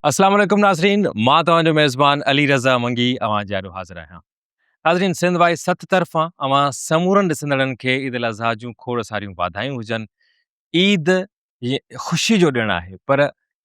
اسلام عليڪم ناظرين مان توهان جو ميزبان علي رضا منگي اوهان جي آڏو حاضر آهيان. ناظرين سنڌ وائي ست طرفان اوهان سمورن ڏسندڙن کي عيد الاضحيٰ جون کوڙ ساريون واڌايون هجن. عيد هي خوشي جو ڏڻ آهي پر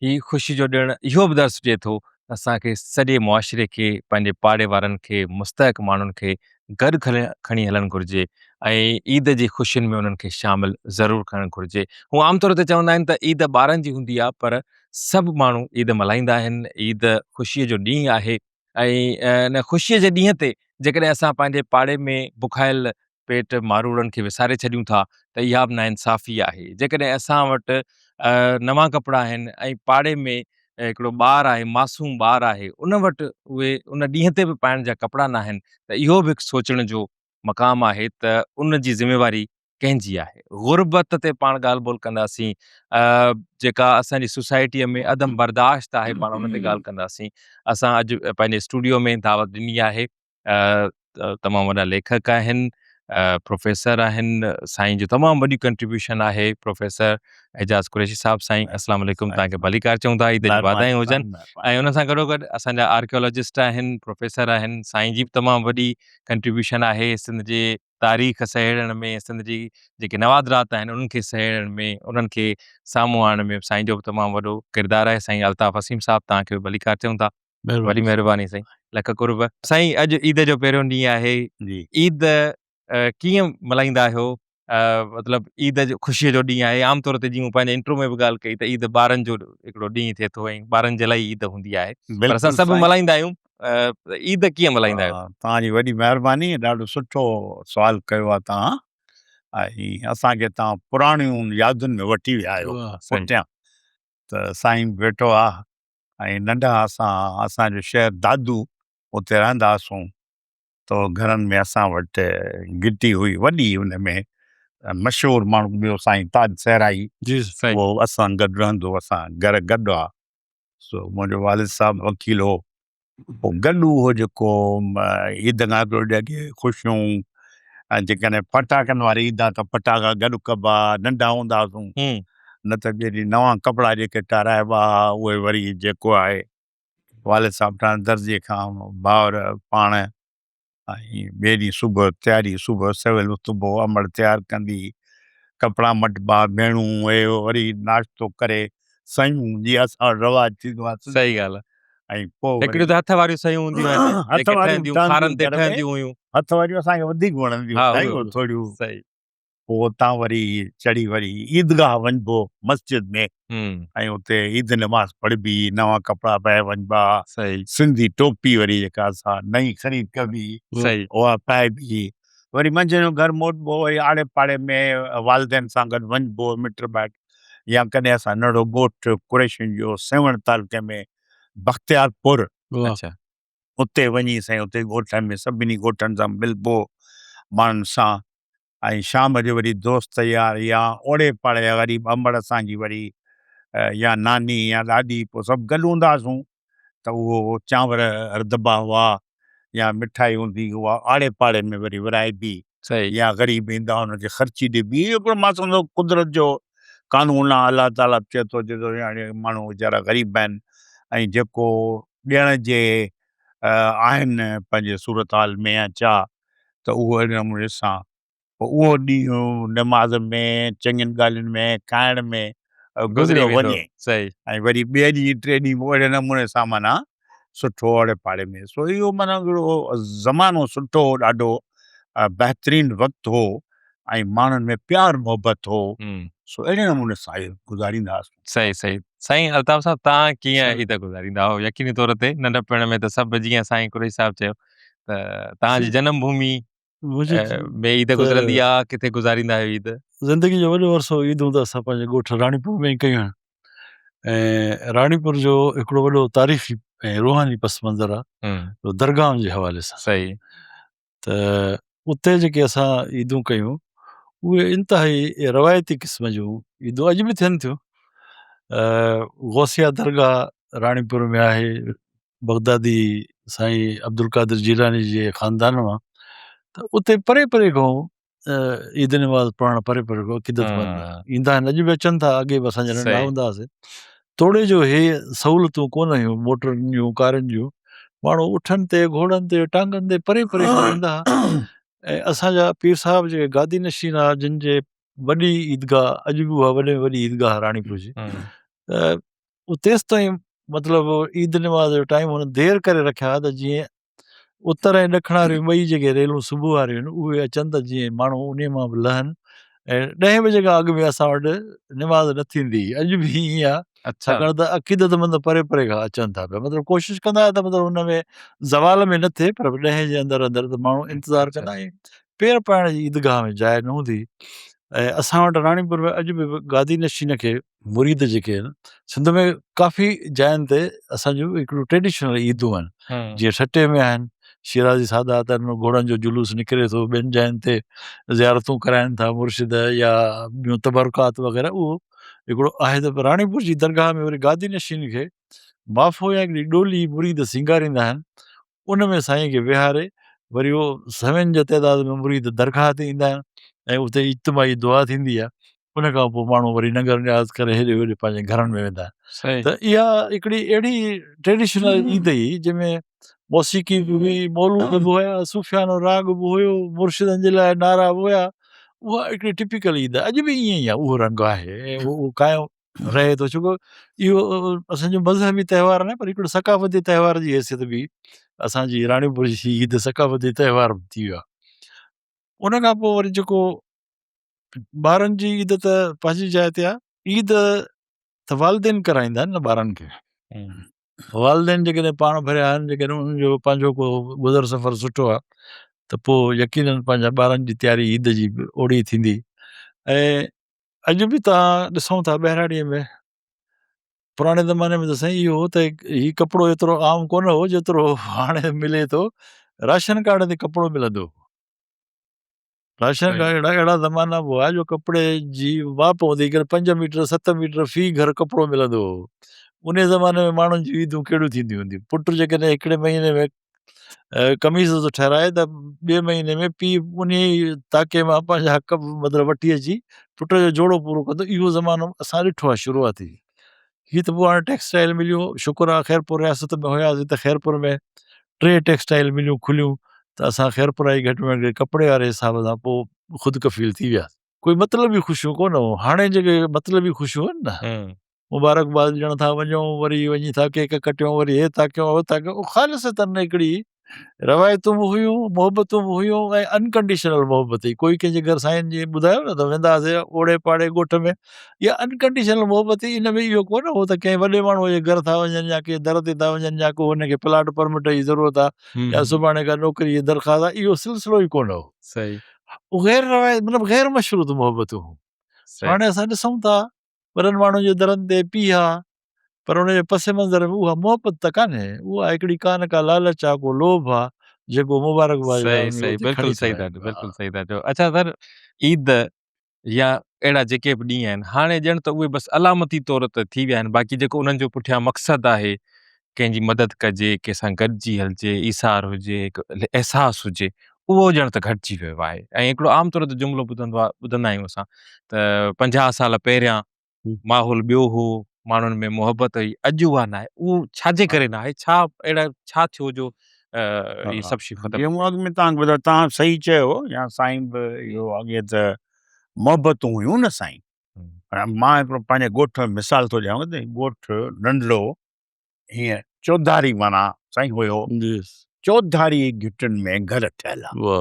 هي خوشي جو ڏڻ اهو به درس ڏئي ٿو ته اسان کي سڄي معاشري کي پنهنجي پاڙي وارن کي مستحق ماڻهن کي گڏ کڻي هلڻ گهرجي ۽ عيد جي خوشين ۾ انهن کي شامل ضرور ڪرڻ گهرجي. هو عام طور تي چوندا آهن ته عيد ٻارن جي هوندي آهي پر سڀ ماڻهو عيد ملهائيندا آهن، عيد خوشي جو ڏينهن آهي ۽ ان خوشي جي ڏينهن تي جيڪڏهن اسان پنهنجي پاڙي ۾ بکايل پيٽ ماروئڙن کي وساري ڇڏيون ٿا ته اها به ناانصافي آهي. جيڪڏهن اسان وٽ نوان ڪپڙا آهن ۽ پاڙي ۾ هڪڙو ٻار آهي، معصوم ٻار آهي، ان وٽ اهي ان ڏينهن تي به پائڻ جا ڪپڙا ناهن ته اهو به هڪ سوچڻ جو مقام آهي ته ان جي ذميواري ڪنهن جي آهي. غربت تي پاڻ ڳالهه ٻولهه ڪنداسين، جيڪا اسان جي سوسائٽيء ۾ عدم برداشت آهي پاڻ ان تي ڳالهه ڪنداسين. اسان اڄ پنهنجي اسٽوڊيو ۾ دعوت ڏني آهي تمام وڏا ليکڪ آهن، پروفيسر آهن، سائين جو تمام وڏي ڪنٽريبيوشن آهي پروفيسر اعجاز قريشي صاحب سائين السلام عليڪم توهان کي ڀليڪار چئون ٿا عيد جون واڌايون هجن ۽ ان سان گڏو گڏ اسان جا آرڪيالاجسٽ آهن پروفيسر آهن سائين جي به تمام وڏي ڪنٽريبيوشن آهي سنڌ جي تاريخ سهيڙڻ ۾ سنڌ جي جيڪي نوادرات آهن انهن کي سهيڙڻ ۾ انهن کي سامهون آڻڻ ۾ سائين جو به تمام وڏو ڪردار آهي سائين الطاف وسيم صاحب توهان کي به ڀليڪار چئون ٿا. وڏي مهرباني سائين لک قرب. سائين اڄ عيد جو پهريون ڏينهن آهي عيد ڪيئن ملهائيندا آهيو مطلب عيد جو خوشي جو ڏينهن آهي عام طور تي جيئن مون پنهنجي انٽرو ۾ به ڳالهه ڪئي ته عيد ٻارن جو هڪڙو ڏينهن ٿئي ٿو ۽ ٻارن جي لاء ئي عيد هوندي آهي پر اسان سڀ ملهائيندا آهيون عيد ڪيئن ملهائيندا آهيو؟ توهان جي وڏي مهرباني ڏاڍو سٺو سوال ڪيو آهي توهان ۽ اسان کي توهان پراڻيون يادن ۾ وٺي ويا آهيو پٺيان ته سائين به ويٺو آهي ۽ ننڍا اسان اسان جو شهر دادو اتي رهندا هئاسون ته گهرن ۾ اسان وٽ گهٽي هئي وڏي ان ۾ مشهور ماڻهو ٻيو سائين تاج صحرائي جي سائين اهو اسان گڏ رهندو اسان گهر گڏ هئا سو منهنجو والد صاحب وڪيل هو پوء گڏ اهو جيڪو عيد کان هڪڙو ڏينهن اڳي خوشيون ۽ جيڪڏهن ڦٽاڪن واري عيد آ ته ڦٽاڪا گڏ ڪبا ننڍا هوندا هئاسون نه ته ٻئي ڏينهن نوان ڪپڙا جيڪي ٺاراهبا ها اهي وري جيڪو آهي والد صاحب ٺاهن درزي کان ڀائر پاڻ ۽ ٻئي ڏينهن صبح تياري صبح سويل اٿبو امڙ تيار ڪندي ڪپڙا مٽبا ڀيڻون اهي وري ناشتو ڪري سيون جي اسان وٽ رواج ٿيندو آهي صحيح ڳالهه ۽ پوء هڪڙيون ته هٿ واريون سيون هونديون آهن هٿ واريون کارن تي ٺهنديون هيون هٿ واريون اسان کي وڌيڪ وڻنديون هيون ٿوريون صحيح پوء اتان وري چڙهي وري عيدگاهه وڃبو مسجد ۾ ۽ اتي عيد نماز پڙهبي، نوان ڪپڙا پائي وڃبا، سنڌي ٽوپي وري جيڪا سا نئين خريد ڪبي اها پائبي، وري منجهند جو گهر موٽبو وري آڙي پاڙي ۾ والدين سان گڏ وڃبو مٽ مائٽ يا ڪڏهن اسان ننڍڙو ڳوٺ قريشين جو سيوهڻ تعلقي ۾ بختيار پور اتي وڃي سائين اتي ڳوٺن ۾ سڀني ڳوٺن سان ملبو ماڻهن سان ۽ شام جو وري دوست يار يا اوڙي پاڙي جا غريب امڙ اسان جي وري يا ناني يا ڏاڏي پوء سڀ گڏ هوندا هئاسون ته اهو چانور رڌبا هئا يا مٺائي هوندي اها آڙي پاڙي ۾ وري ورهائبي يا غريب ايندا هئا انهن کي خرچي ڏبي اهو هڪڙو مان سمجهان ٿو قدرت جو قانون آهي الله تعاليٰ به چئي ٿو چئي ٿو ماڻهو ويچارا غريب آهن ۽ جيڪو ڏيڻ جي آهن پنهنجي صورتحال ۾ يا ڇا ته اهو اهڙي نموني سان پوء اهو ڏينهن نماز ۾ چڱين ڳالهين ۾ کائڻ ۾ گذريو وڃي ۽ وري ٻئي ڏينهن ٽئين ڏينهن به اهڙي نموني سان معنيٰ سٺو اوڙي پاڙي ۾ سو اهو معنيٰ هڪڙو زمانو سٺو هو ڏاڍو بهترين وقت هو ۽ ماڻهن ۾ پيار محبت هو سو اهڙي نموني سان اهي گذاريندا هئاسون. صحيح صحيح سائين الطاف صاحب تان ڪيئن عيد گذاريندا هئو يقيني طور تي ننڍپڻ ۾ ته سڀ جيئن سائين قريشي صاحب چيو ته تان جي جنم ڀومي ۾ عيد گذرندي آ ڪٿي گذاريندا آهيو عيد؟ زندگي جو وڏو عرصو عيدون ته اسان پنهنجي ڳوٺ راڻيپور ۾ ئي ڪيون آهن ۽ راڻيپور جو هڪڙو وڏو تاريخي ۽ روحاني پس منظر آ درگاهن جي حوالي سان صحيح ته اتي جيڪي اسان عيدون ڪيون اهي انتهائي روايتي قسم جون عيدون اڄ به ٿين ٿيون. غوثيه درگاهه راڻيپور ۾ آهي بغدادي سائين عبدالقادر جيلاني جي خاندان مان ته اتي پري پري کان عيد نماز پڙهڻ پري پري کان عقيدت مند ايندا آهن اڄ به اچن ٿا اڳي به اسان جڏهن ننڍا هوندا هئاسين. توڙي جو هي سهولتون ڪونه هيون موٽرن جون ڪارن جون، ماڻهو اٺن تي، گهوڙن تي، ٽانگن تي پري پري کان ايندا ها ۽ اسان جا پير صاحب جيڪي گادي نشين ها جن جي وڏي عيدگاهه اڄ به اها وڏي ۾ وڏي عيدگاهه راڻيپور جي ته تيستائين مطلب عيد نماز جو ٽائيم هن دير ڪري رکيا ها ته جيئن اتر ۽ ڏکڻ واريون ٻئي جيڪي ريلون صبح واريون آهن اهي اچن ته جيئن ماڻهو انهي مان به لهن ۽ ڏهين بجي کان اڳ ۾ اسان وٽ نماز نه ٿيندي هئي اڄ به ائين آهي ڇاڪاڻ ته عقيدتمند پري پري کان اچن ٿا پيا مطلب ڪوشش ڪندا ته مطلب ان ۾ زوال ۾ نه ٿئي پر ڏهين جي اندر اندر ته ماڻهو انتظار ڪندا ۽ پير پائڻ جي عيدگاهه ۾ جاء نه هوندي هئي ۽ اسان وٽ راڻيپور ۾ اڄ به گادي نشين کي مريد جيڪي آهن سنڌ ۾ ڪافي جاين تي اسان جون هڪڙيون ٽريڊيشنل عيدون آهن جيئن ٺٽي ۾ آهن شيرازي سادات آهن گهوڙن جو جلوس نڪري ٿو ٻين جاين تي زيارتون ڪرائن ٿا مرشد يا ٻيون تبرڪات وغيره اهو هڪڙو آهي ته راڻيپور جي درگاهه ۾ وري گادي نشين کي مافو يا هڪڙي ڏولي مريد سينگاريندا آهن ان ۾ سائين کي ويهاري وري اهو سوين جي تعداد ۾ مريد درگاهه تي ايندا آهن ۽ اتي اجتماعي دعا ٿيندي آهي ان کان پوء ماڻهو وري ننگر نياز ڪري هيڏي هوڏي پنهنجي گهرن ۾ ويندا آهن ته اها هڪڙي اهڙي ٽريڊيشنل عيد هئي جنهن ۾ موسيقي به هئي مولود به هيا صوفيانو راڳ به هيو مرشدن جي لاء نعرا به هيا اها هڪڙي ٽپيڪل عيد آهي اڄ به ائين ئي آهي اهو رنگ آهي ۽ اهو قائم رهي ٿو ڇو اهو اسان جو مذهبي تهوار نه پر هڪڙو ثقافتي تهوار جي حيثيت به اسان جي راڻيپور جي عيد ثقافتي تهوار به ٿي ويو آهي ان کان پوء وري جيڪو ٻارن جي عيد ته پنهنجي جاء تي آهي عيد ته والدين ڪرائيندا آهن نه ٻارن کي والدين جيڪڏهن پاڻ ڀريا آهن جيڪڏهن انهن جو پنهنجو ڪو گذر سفر سٺو آهي ته پوء يقينن پنهنجا ٻارن جي تياري عيد جي به اوڙي ٿيندي ۽ اڄ به توهان ڏسون ٿا ٻهراڙيء ۾ پراڻي زماني ۾ ته سائين اهو هو ته هي ڪپڙو ايترو عام ڪونه هو جيترو هاڻي ملي ٿو راشن ڪارڊ تي ڪپڙو ملندو هو راشن ڪارڊ اهڙا اهڙا زمانا به هئا جو ڪپڙي جي ماپ هوندي هئي 5 ميٽر 7 ميٽر في گهر ڪپڙو ملندو هو ان زماني ۾ ماڻهن جون عيدون ڪهڙيون ٿينديون هونديون پٽ جيڪڏهن هڪڙي مهيني ۾ قميص ٿو ٺهرائي ته ٻئي مهيني ۾ پيء انهيء تاڪي مان پنهنجا حق مطلب وٺي اچي پٽ جو جوڙو پورو ڪندو. اهو زمانو اسان ڏٺو آهي شروعاتي. هي ته پوء هاڻي ٽيڪسٽائيل مليون شڪر آهي خيرپور رياست ۾ هياسين ته خيرپور ۾ ٽي ٽيڪسٽائيل مليون کليون ته اسان خيرپورائي گهٽ ۾ گهٽ ڪپڙي واري حساب سان پوء خود ڪفيل ٿي وياسين. ڪوئي مطلبي خوشيون ڪونه هيون. هاڻي جيڪي مطلبي خوشيون آهن نه مبارڪباد ڏيڻ ٿا وڃون وري وڃي ٿا ڪيڪ ڪٽيون وري هي ٿا ڪيون هو ٿا ڪيون خالصتن هڪڙي روايتون به هيون محبتون به هيون ۽ انڪنڊيشنل محبت هئي ڪوئي ڪنهن جي گهر سائين جي ٻڌايو نه ته ويندا هئاسين اوڙي پاڙي ڳوٺ ۾ اها انڪنڊيشنل محبت هئي ان ۾ اهو ڪونه هو ته ڪنهن وڏي ماڻهوء جي گهر ٿا وڃن يا ڪنهن در تي ٿا وڃن يا ڪو هن کي پلاٽ پرمٽ جي ضرورت آهي يا سڀاڻي ڪا نوڪري جي درخواست آهي اهو سلسلو ئي ڪونه هو صحيح غير روايت مطلب غير مشروط محبتون هيون هاڻي اسان ڏسون ٿا وڏن ماڻهن جي درن تي پيهه آ، پر ان جي پس منظر ۾ اها محبت ته ڪانهي، اها هڪڙي ڪا نه ڪا لالچ آ، ڪو لوڀ آ، جيڪو مبارڪباد لاء صحيح ان کي صحيح اتي بلڪل کڻي ٿو صحيح ٿا آيو. بلڪل صحيح ٿا چئو اڇا سر عيد يا اهڙا جيڪي به ڏينهن آهن هاڻي ڄڻ ته اهي بس علامتي طور ته ٿي ويا آهن باقي جيڪو انهن جو پٺيان مقصد آهي ڪنهن جي مدد ڪجي ڪنهن سان گڏجي هلجي ايثار هجي هڪ احساس هجي اهو ڄڻ ته گهٽجي ويو آهي ۽ هڪڙو عام طور تي جملو ٻڌندو آهي ٻڌندا آهيون اسان ته 50 سال پهريان ماحول ٻيو هو ماڻهن ۾ محبت هئي اڄ اها ناهي اهو ڇا جي ڪري ناهي ڇا اهڙا ڇا ٿيو جو اهي سڀ شيون ختم جيئن مون اڳ ۾ توهان کي ٻڌايو توهان صحيح چيو يا سائين به اهو اڳي ته محبتون هيون نه سائين مان هڪڙو پنهنجي ڳوٺ جو مثال ٿو ڏيانو ته ڳوٺ ننڍڙو هيئن چوڌاري معنيٰ سائين هيو چوڌاري گهٽين ۾ گهر ٺهيل ها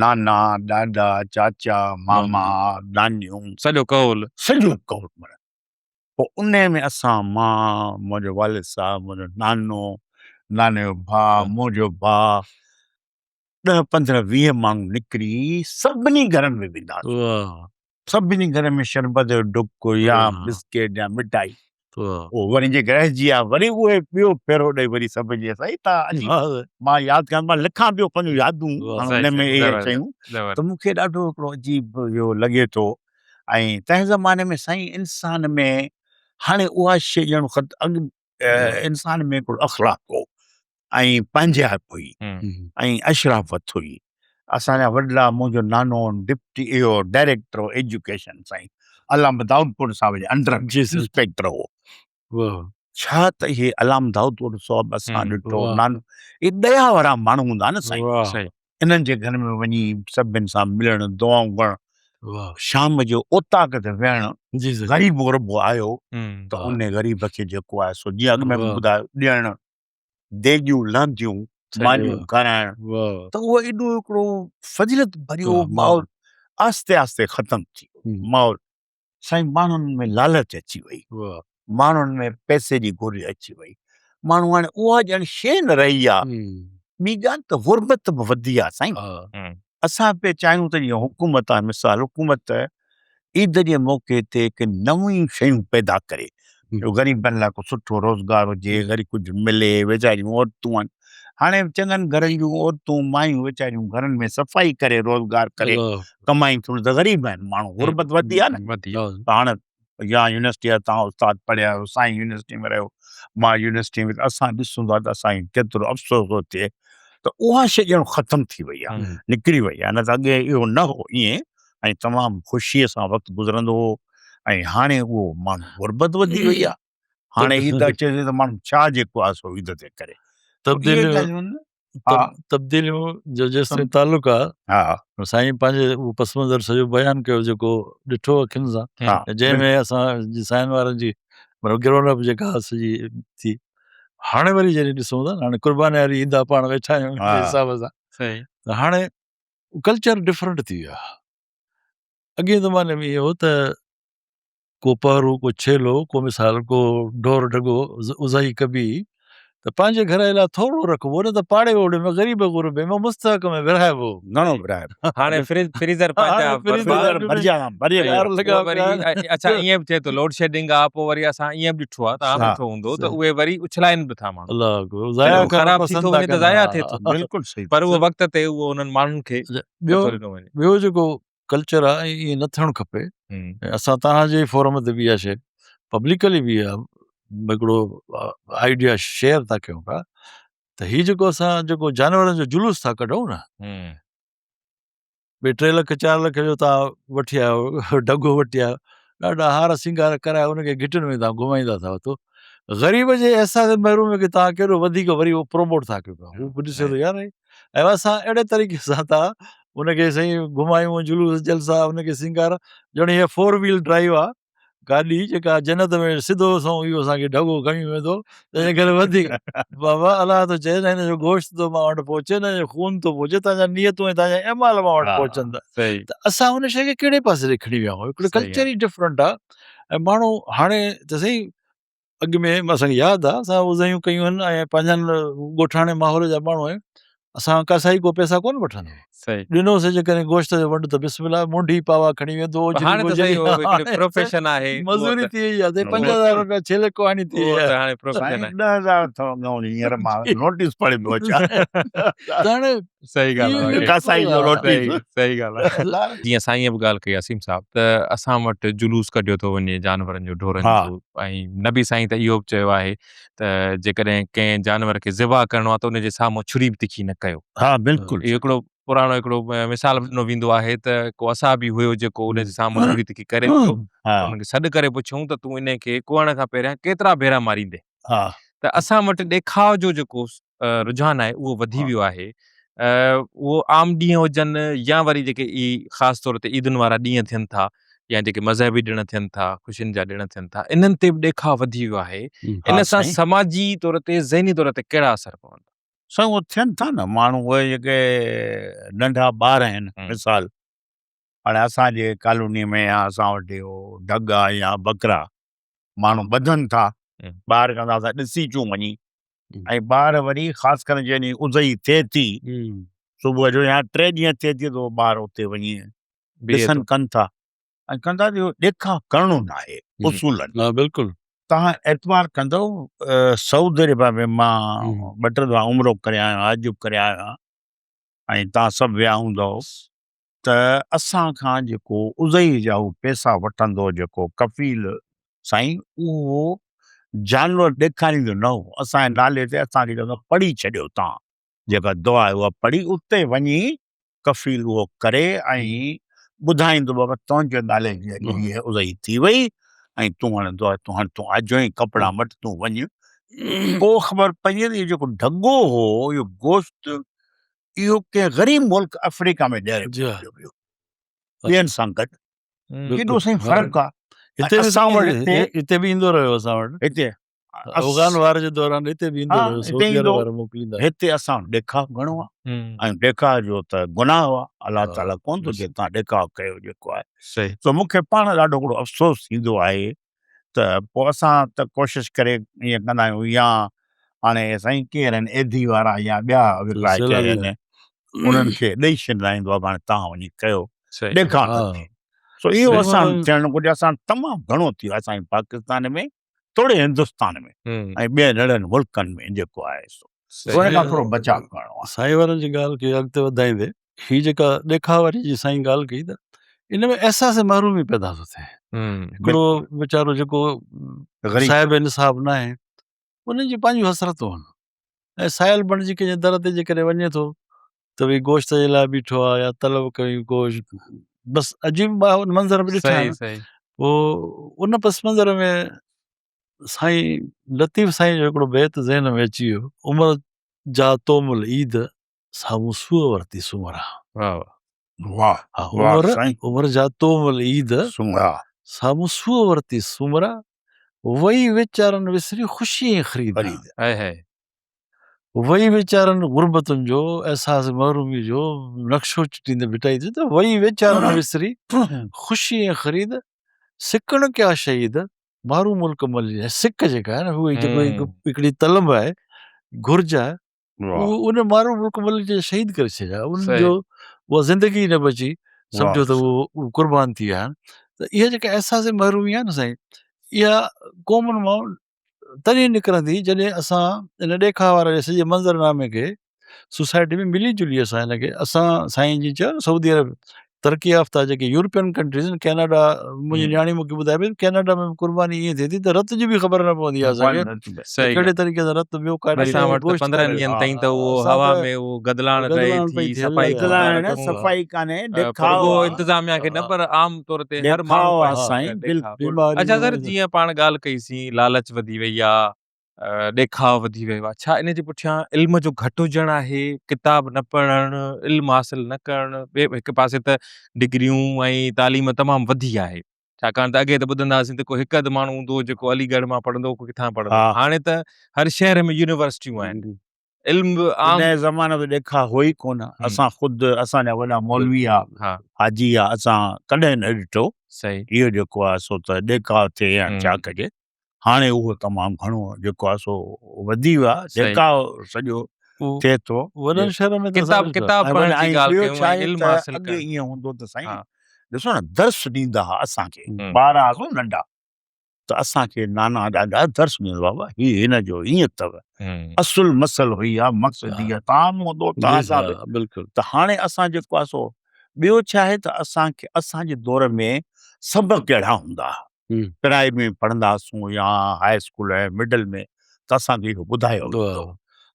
نانا ڏاڏا چاچا ماما نانيون سڄو ڪهول سڄو ڪهول معنيٰ پوء انهي ۾ اسان مان منهنجو والد صاحب منهنجو نانو ناني جو ڀاء منهنجو ڀاء ڏهه پندرهن 20 ماڻهو نڪري سڀني گهرن ۾ ويندا هئاسين سڀني گهرن ۾ شربت جو ڍڪ يا بسڪيٽ يا مٺائي اهو وري جي رهجي ويا وري اهي ٻيو ڦيرو ڏئي وري سڀ جي سائين تان عجيب مان ياد ڪيان مان لکان پيو پنهنجون يادون ان ۾ اهي شيون ته مون کي ڏاڍو هڪڙو عجيب اهو لڳي ٿو ۽ تنهن زماني ۾ سائين انسان ۾ هاڻي اها شيء ڄڻ خط اڳ انسان ۾ هڪڙو اخلاق هو ۽ پنهنجائپ هئي ۽ اشرافت هئي. اسان جا وڏڙا منهنجو نانو ڊپٽي اهو ڊائريڪٽر هو ايجوڪيشن سائين علامه دائود پور صاحب جي انڊر ۾ انسپيڪٽر هو. ڇا ته اهي علام دائود پوٽو صاحب اسان ڏٺو نانو اهي ديا وارا ماڻهو هوندا نه سائين انهن جي گهر ۾ وڃي سڀن سان ملڻ دعائون ڪرڻ شام جو اوطاق تي ويهڻ غريب غربو آيو ته ان غريب کي جيڪو آهي سو جيئن اڳ ۾ ٻڌايو ڏيڻ ديڳيون لهنديون مانيون کارائڻ ته اهو ايڏو هڪڙو فضيلت ڀريو ماحول آهستي آهستي ختم ٿي ويو ماحول سائين ماڻهن ۾ لالچ اچي وئي ماڻهن ۾ پئسي جي گهرج اچي وئي ماڻهو هاڻي اها ڄڻ شيء نه رهي آ ٻي ڳالهه ته غربت به وڌي آ سائين اسان پئي چاهيون ته جيئن حڪومت آهي مثال حڪومت عيد جي موقعي تي ڪي نويون شيون پيدا ڪري جو غريبن لاء ڪو سٺو روزگار هجي غريب ڪجهه ملي ويچاريون عورتون آهن هاڻي چڱن گهرن جون عورتون مايون ويچاريون گهرن ۾ صفائي ڪري روزگار ڪري ڪمائين ٿيون ته غريب آهن ماڻهو غربت وڌي آهي نه ته هاڻي يا يونيورسٽي جا توهان استاد پڙهيا آهيو سائين يونيورسٽي ۾ رهيو مان يونيورسٽي ۾ اسان ڏسون ٿا ته اسان کي ڪيترو افسوس ٿو ٿئي ته اها شيء ڄڻ ختم ٿي وئي آهي نڪري وئي آهي نه ته اڳي اهو نه هو ائين ۽ تمام خوشيء سان وقت گذرندو هو ۽ هاڻي اهو ماڻهو غربت وڌي وئي آهي هاڻي عيد اچي ٿي ته ماڻهو ڇا جيڪو آهي سو عيد تي ڪري تبديليون تبديليون جو جيستائين تعلق آ سائين پنهنجي اهو پس منظر سڄو بيان ڪيو جيڪو ڏٺو اکين سان جنهن ۾ اسان جي سائين وارن جي مطلب گرون اپ جيڪا سڄي ٿي هاڻي وري جڏهن ڏسون ٿا هاڻي قرباني واري عيد آ پاڻ ويٺا آهيون ان حساب سان ته هاڻي ڪلچر ڊفرنٽ ٿي ويو آ اڳئين زماني ۾ اهو هو ته ڪو پهرو، ڪو ڇيلو، ڪو مثال، ڪو ڍور ڍڳو اضحي ڪبي هئي ته پنهنجي گهر لاء ٿورڙو رکبو نه ته پاڙي اوڙي ۾ غريب غربي ۾ مستحق ۾ ورهائبو. گهڻو ورهائبو. هاڻي فريز فريزر پنهنجا فريزر ڀرجا ڀري ويا. وري اڇا ائين به ٿئي ٿو لوڊ شيڊنگ آ پوء وري اسان ائين به ڏٺو آ توهان به ڏٺو هوندو ته اهي وري اڇلائن به ٿا ماڻهو. الله اڪبر ضايع ڪرڻ خراب ٿي پسند ٿو ٿا وڃي ته ڪن. ضايع ٿئي ٿو. بلڪل صحيح. پر اهو وقت تي اهو انهن ماڻهن کي ٻيو نٿو ڏنو وڃي. ٻيو جيڪو ڪلچر آ ۽ ائين نه ٿيڻ کپي ۽ اسان توهان جي فورم تي به اها شيء پبلڪلي به اها هڪڙو آئيڊيا شيئر ٿا ڪيون پيا ته هي جيڪو اسان جيڪو جانورن جو جلوس ٿا ڪڍون نه ٻي 3 لک 4 لک جو توهان وٺي آيو ڍڳو وٺي آيو ڏاڍا هار سينگار ڪرائي ان کي گهٽين ۾ توهان گهمائيندا ٿا وتو غريب جي احساس محرومي کي توهان ڪيڏو وڌيڪ وري اهو پروموٽ ٿا ڪيو پيا هو به ڏسي ٿو يار ۽ اسان اهڙي طريقي سان ٿا ان کي سائين گهمايون جلوس جلسا ان کي سينگار ڄڻ هي فور ويل ڊرائيو آ گاڏي جيڪا جنت ۾ سڌو سنئون اهو اسان کي ڍڳو کڻي ويندو تنهن ڪري وڌيڪ بابا الله ٿو چئي نه هن جو گوشت ٿو مان وٽ پهچي نه هن جو خون ٿو پهچي تنهنجا نيتون ۽ تنهنجا اعمال مان وٽ پهچن ٿا ته اسان ان شيء کي ڪهڙي پاسي ڏي کڻي ويا آهيون هڪڙو ڪلچر ئي ڊفرنٽ آ ۽ ماڻهو هاڻي ته سائين اڳ ۾ اسان کي ياد آ اسان اوزايون ڪيون آهن ۽ پنهنجن ڳوٺاڻي ماحول جا ماڻهو آهيون اسان ڪاسائي ڪو پئسا ڪونه وٺندو صحيح ڏنوسي جيڪڏهن گوشت جو ونڊ ته بسم الله منڍي پاوا کڻي ويندو هو هاڻي ته سائين اهو هڪڙي پروفيشن آهي مزوري ٿي وئي آهي 5000 روپيا ڇيلي ڪهاڻي ٿي وئي آهي هاڻي پروفيشن آهي 10000 اٿو ڳئون هينئر مان نوٽيس پڙهي پيو اچان ته هاڻي صحيح ڳالهه آهي ڪاسائي جو نوٽيس صحيح ڳالهه آهي جيئن سائين به ڳالهه ڪئي اسيم صاحب ته اسان وٽ جلوس ڪڍيو ٿو وڃي جانورن جو ڍورن جو ۽ نبي سائين ته اهو به چيو آهي ته جيڪڏهن ڪنهن جانور کي ذبح ڪرڻو آهي ته ان جي سامهون ڇري به تکي نه ڪيو ها بلڪل اهو هڪڙو پراڻو هڪڙو مثال به ڏنو ويندو آهي ته ڪو اصحابي هيو جيڪو ان جي سامهون ڇري تکي ڪري پيو ان کي سڏ ڪري پڇيائون ته تون ان کي ڪهڻ کان پهريان ڪيترا ڀيرا ماريندين ته اسان وٽ ڏيکاء جو جيڪو رجحان آهي اهو وڌي ويو آهي اهو عام ڏينهن هجن يا وري جيڪي اي خاص طور تي عيدن وارا ڏينهن ٿين ٿا يا جيڪي مذهبي ڏڻ ٿين ٿا خوشين جا ڏڻ ٿين ٿا انهن تي به ڏيکاء وڌي ويو آهي ان سان سماجي طور تي ذهني طور تي ڪهڙا اثر پون ٿا؟ سائين اهي ٿين ٿا نه ماڻهو اهي جيڪي ننڍا ٻار آهن مثال هاڻي اسان جي ڪالوني ۾ يا اسان وٽ اهو ڍڳا يا ٻڪرا ماڻهو ٻڌن ٿا ٻار چوندا اسان ڏسي اچون وڃي ۽ ٻار وري خاص ڪري جڏهن اضحي ٿئي ٿي صبح جو يا ٽي ڏينهن ٿئي ٿي ته ٻار اتي وڃي ڏسن ڪن ٿا ۽ ڪن ٿا اهو ڏيکاء ڪرڻو نه آهي اصولن بلڪل توهان اعتبار ڪندو سعودي عرب ۾ مان ٻه ٽي دفعا عمرو ڪري آيو آهيان حج به ڪري آيو آهيان ۽ توهان سڀ ويا هوندؤ ته اسان کان جيڪو اضحي جا هو پئسا وٺندو جيڪو ڪفيل سائين اهو جانور ڏيکاريندو نه هو اسان جي نالي تي اسان کي چوندو پڙهي ڇڏيو تان جيڪا دعا آهي اها پڙهي اتي وڃي ڪفيل اهو ڪري ۽ ٻڌائيندو بابا تنهنجي نالي جي اڄ هيء اضحي ٿي وئي ۽ تون هاڻي دعا تون هاڻي تون آجو آهين ڪپڙا مٽ تون وڃ. پوء خبر پئي ته اهو جيڪو ڍڳو هو اهو گوشت اهو ڪنهن غريب ملڪ آفريڪا ۾ ڏياري موڪليو ويو ٻين سان گڏ. ڪيڏو سائين فرق آ. هتي اسان وٽ هتي به ايندو رهيو اسان وٽ. هتي افغان وار جي دوران هتي به ايندو رهيو سعودي عرب وارا موڪليندا. هتي اسان وٽ ڏيکاء گهڻو آ ۽ ڏيکاء جو ته گناهه آ الله تعالي ڪون ٿو چئي توهان ڏيکاء ڪيو جيڪو آهي. سو مون کي پاڻ ڏاڍو هڪڙو افسوس ٿيندو آهي ته پوء اسان ته ڪوشش ڪري ائين ڪندا آهيون يا هاڻي سائين ڪير آهن ايڌي وارا يا ٻيا وڪرائي آهن انهن کي ڏئي ڇڏندا آهيون بابا هاڻي توهان وڃي ڪيو ڏيکاء نه ٿئي. سو اهو اسان ٿيڻ گهرجي اسان تمام گهڻو ٿي ويو آهي اسان جي پاڪستان ۾ توڙي هندستان ۾ ۽ ٻين ننڍن ملڪن ۾ جيڪو آهي سو ان کان ٿورو بچاء ڪرڻو آهي. سائين وارن جي ڳالهه کي اڳتي وڌائيندي هي جيڪا ڏيکاء واري جي سائين ڳالهه ڪئي ته ان ۾ احساس محرومي پيدا ٿو ٿئي. هڪڙو ويچارو جيڪو صاحب نصاب ناهي ان جون پنهنجون حسرتون آهن ۽ سائل بڻجي ڪنهن جي در تي جيڪڏهن وڃي ٿو ته ڀئي گوشت جي لاء بيٺو آهي يا طلب ڪيو گوشت بس عجيب منظر به ڏٺا آهن. پوء ان پس منظر ۾ سائين لطيف سائين جو هڪڙو بيت ذهن ۾ اچي ويو، عمر جا تو مل عيد، سا مون سوء ورتي سومرا. واهه واهه واهه سائين. عمر جا تو مل عيد، سومرا. سا مون سوء ورتي سومرا، وئي ويچارن وسري خوشي ۽ خريد. هائي هائي. وئي ويچارن غربتن جو احساس محرومي جو نقشو چٽيندي ڀٽائي چيو ته وئي ويچارن وسري خوشي ۽ خريد، سڪڻ ڪيا شهيد، مارو ملڪ ملي. سڪ جيڪا آهي نه اهو جيڪو هڪڙي طلب آهي، گهرج آهي، اهو ان مارو ملڪ ملي جي شهيد ڪري ڇڏيا، انهن جو اها زندگي نه بچي، سمجهو ته اهو قربان ٿي ويا آهن. ته اها جيڪا احساس محرومي آهي نه سائين اها قومن مان تڏهن نڪرندي جڏهن اسان ان ڏيکاء واري سڄي منظرنامي کي سوسائٽي ۾ ملي جلي اسان هن کي اسان سائين جي چيو نه سعودي عرب ترقي يافته جيڪي يورپين ڪنٽريز آهن ڪينيڊا منهنجي نياڻي مونکي ٻڌائي پئي ڪينيڊا ۾ قرباني ائين ٿئي ٿي ته رت جي به خبر نه پوندي آهي اسان کي ڪهڙي طريقي سان رت ٻيو ڪاڍي اسان وٽ ته 15 ڏينهن تائين ته اهو هوا ۾ اهو گدلاڻ رهي ٿي صفائي صفائي ڪانهي ڏيکاء رڳو انتظاميا کي نه پر عام طور تي هر ماڻهو سائين بلڪل اچا سر جيئن پاڻ ڳالهه ڪئي سين لالچ وڌي وئي آ ڏيکاء وڌي ويو آ ڇا ان جي پٺيان علم جو گهٽ هجڻ آهي ڪتاب نه پڙهڻ علم حاصل نه ڪرڻ ٻئي هڪ پاسي ته ڊگريون ۽ تعليم تمام وڌي آهي ڇاڪاڻ ته اڳي ته ٻڌندا هئاسين ته ڪو هڪ اڌ ماڻهو هوندو هو جيڪو علي ڳڙهه مان پڙهندو هو ڪو ڪٿان پڙهندو هو هاڻي ته هر شهر ۾ يونيورسٽيون آهن علم به عام. انهيء زماني ۾ ڏيکاء هو ئي ڪونه. اسان خود اسان جا وڏا مولوي ها، حاجي ها، اسان ڪڏهن نه ڏٺو. اهو جيڪو آهي سو ته ڏيکاء ٿئي يا ڇا ڪجي. هاڻي اهو تمام گهڻو جيڪو آهي سو وڌي ويو آهي. ڏيکاء سڄو ٿئي ٿو. وڏن شهرن ۾ ته ڪتاب ڪتاب پڙهڻ جي ڳالهه ڪيون ۽ علم حاصل ڪرڻ. اڳي ائين هوندو ته سائين ڏسو نه درس ڏيندا ها اسان کي ٻار هئاسون ننڍا. ته اسان کي نانا ڏاڏا درس ڏيندو بابا هي هن جو ائين اٿو اصل مسئلو هي آ مقصد هي آ تان هوندو تان سان به بلڪل ته هاڻي اسان جيڪو آ سو ٻيو ڇا آهي ته اسان کي اسان جي دور ۾ سبق ڪهڙا هوندا ها پرائمري ۾ پڙهندا هئاسون يا هاء اسڪول ۽ مڊل ۾ ته اسان کي اهو ٻڌايو ويندو هو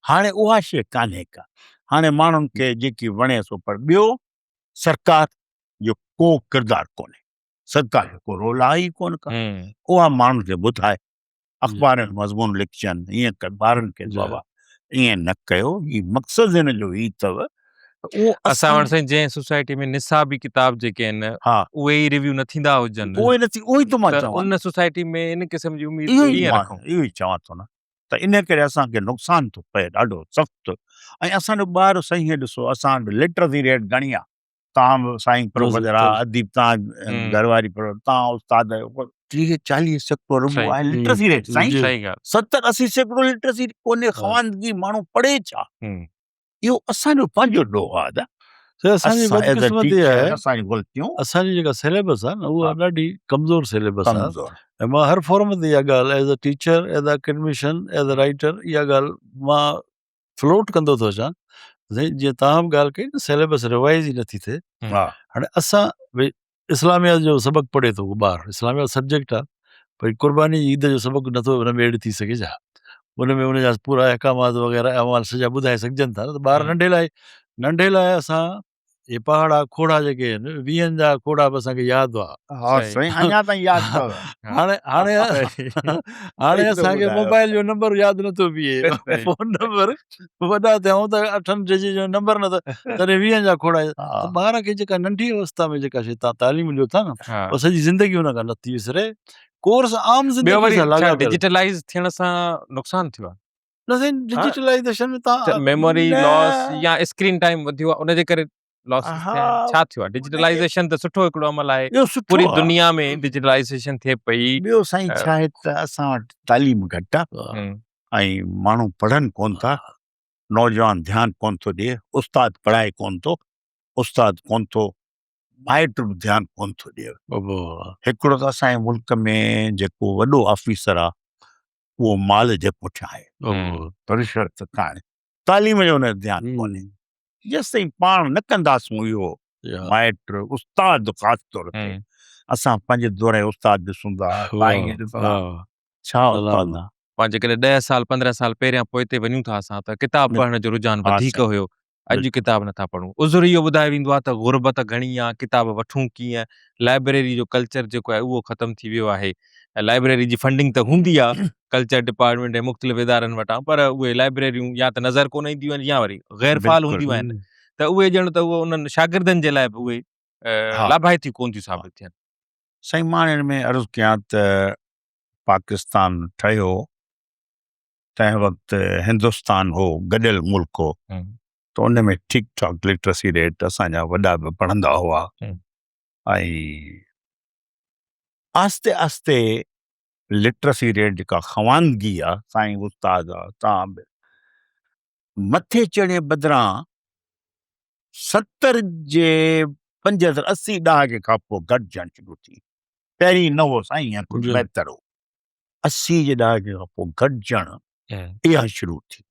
هاڻي اها شيء ڪانهي ڪا هاڻي ماڻهن کي جيڪي وڻي سو پر ٻيو سرڪار جو ڪو ڪردار ڪونهي سرڪار جو ڪو رول آهي ئي ڪونه ڪا اها ماڻهن کي ٻڌائي اخبار ۾ مضمون لکجن ائين ڪر ٻارن کي بابا ائين نه ڪيو هي مقصد هن جو هي اٿو اهو اسان وٽ سائين جنهن سوسائٽي ۾ نصابي ڪتاب جيڪي آهن اهي ئي ريويو نه ٿيندا هجن اهي نه ٿي اهو ئي ته مان چوان ان سوسائٽي ۾ ان قسم جي اميد ڪيئن رکون اهو ئي چوان ٿو نه ته ان ڪري اسان کي نقصان ٿو پئي ڏاڍو سخت ۽ اسان جو ٻار سائين هي ڏسو اسان وٽ لٽرسي ريٽ گهڻي آهي تان به سائين پروفيسر آ اديب تان گهر واري پرو تان استاد آهيو 30 40% رڳو آهي لٽرسي ريٽ سائين صحيح ڳالهه 70 80% لٽرسي ڪونهي خواندگي ماڻهو پڙهي ڇا اهو اسان جو پنهنجو ڏوهه آ ادا سر اسان جي بدقسمتي آهي اسان جي غلطيون اسان جي جيڪا سليبس آ نه اها ڏاڍي ڪمزور سليبس آ ۽ مان هر فورم تي اها ڳالهه as a teacher as a academician as a writer اها ڳالهه مان فلوٽ ڪندو ٿو اچان سائين جيئن توهان به ڳالهه ڪئي نه سيليبس ريوائز ئي نٿي ٿئي هاڻي اسان ڀئي اسلاميات جو سبق پڙهي ٿو ٻار اسلاميات سبجيڪٽ آ ڀئي قرباني جي عيد جو سبق نٿو ان ۾ ايڊ ٿي سگهي ڇا ان ۾ ان جا پورا احڪامات وغيره احوال سڄا ٻڌائي سگهجن ٿا نه ته ٻار ننڍي لاء ننڍي لاء اسان اهي پهاڙا کوڙا جيڪي آهن، ويهن جا کوڙا به اسان کي ياد هئا. ها سائين اڃا تائين ياد اٿو. هاڻي هاڻي هاڻي اسان کي موبائل جو نمبر ياد نٿو بيهي. فون نمبر وڏا ٿيا آهيون ته اٺن ڊجٽ جو نمبر نٿو تڏهن ويهن جا کوڙا ته ٻار کي جيڪا ننڍي اوستا ۾ جيڪا شي تان تعليم ڏيو ٿا نه اها سڄي زندگي ان کان نٿي وسري. ڪورس عام زندگي سان لاڳاپيل. ڊجيٽلائيز ٿيڻ سان نقصان ٿيو آهي. نه سائين ڊجيٽلائيزيشن ۾ تان ميموري لاس يا اسڪرين ٽائيم وڌيو آهي ان جي ڪري لاسز ٿيا آهن ڇا ٿيو آهي ڊجيٽلائيزيشن ته سٺو هڪڙو عمل آهي پوري دنيا ۾ ڊجيٽلائيزيشن ٿئي پئي. ٻيو سائين ڇا آهي ته اسان وٽ تعليم گهٽ آهي ۽ ماڻهو پڙهن ڪون ٿا نوجوان ڌيان ڪون ٿو ڏي استاد پڙهائي ڪون ٿو استاد ڪون ٿو مائٽ به ڌيان ڪون ٿو ڏي هڪڙو ته اسان جي ملڪ ۾ جيڪو وڏو آفيسر آهي اهو مال جي پٺيان آهي، رشوت کائڻ، تعليم جو ان جو ڌيان ڪونهي. جيستائين پاڻ نه ڪنداسون اهو مائٽ، استاد خاص طور تي، اسان پنهنجي دور جا استاد ڏسون ٿا، سائين کي ڏسون ٿا، ڇا استاد آ. پاڻ جيڪڏهن ڏهه سال پندرهن سال پهريان پوئتي وڃون ٿا اسان ته ڪتاب پڙهڻ جو رجحان وڌيڪ هيو، اڄ ڪتاب نٿا پڙهون. عذر اهو ٻڌايو ويندو آهي ته غربت گهڻي آ، ڪتاب وٺون ڪيئن، لائبريري جو ڪلچر جيڪو آهي اهو ختم ٿي ويو آهي. لائبريري جي فنڊنگ ته هوندي آ ڪلچر ڊپارٽمينٽ ۽ مختلف ادارن وٽان پر اهي لائبريريون يا ته نظر ڪونه اينديون آهن يا وري غير فعال هونديون آهن ته اهي ڄڻ ته اهو انهن شاگردن جي لاء به اهي لاڀائتيون ڪونه ٿيون ثابت ٿين. سائين مان ان ۾ عرض ڪيان ته پاڪستان ٺهيو تنهن وقت هندستان هو گڏيل ملڪ هو ته ان ۾ ٺيڪ ٺاڪ لٽرسي ريٽ اسان جا وڏا به پڙهندا هئا ۽ آهستي آهستي لٽرسي ريٽ جيڪا خواندگي آ سائين استاد آ تان به مٿي چڙهي بدران 70 جي 75 80 ڏهاڪي کان پوء گهٽجڻ شروع ٿي پهرين نه هو سائين ائين ڪجهه بهتر هو 80 جي ڏهاڪي کان پوء گڏجڻ اها شروع ٿي.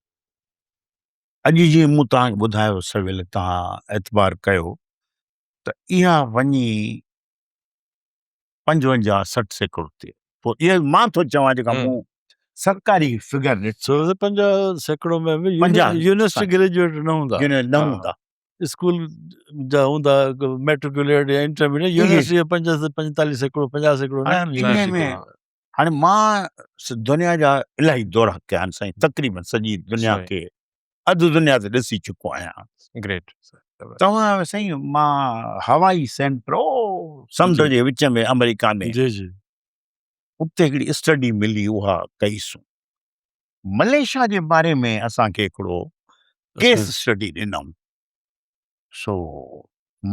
اڄ جيئن مون توهان کي ٻڌايو سويل توهان اعتبار ڪيو ته اها وڃي 55 60% ٿي. پوء اها مان ٿو چوان جيڪا مون سرڪاري فگر ڏٺي. سو ته 50% ۾ به يونيورسٽي گريجوئيٽ نه هوندا. نه هوندا. اسڪول جا هوندا ميٽريڪوليٽ يا انٽرميڊيٽ يونيورسٽي جا 45% 50% نه آهن. هاڻي مان دنيا جا الاهي دورا ڪيا آهن سائين تقريبن سڄي دنيا کي اڌ دنيا ته ڏسي چڪو آهيان. گريٽ. توهان سائين مان هوائي سينٽر سمنڊ جي وچ ۾ آمريڪا ۾ جي جي اتي هڪڙي اسٽڊي ملي اها ڪئيسون. ملائيشيا جي باري ۾ اسان کي هڪڙو ڪيس اسٽڊي ڏنائون. سو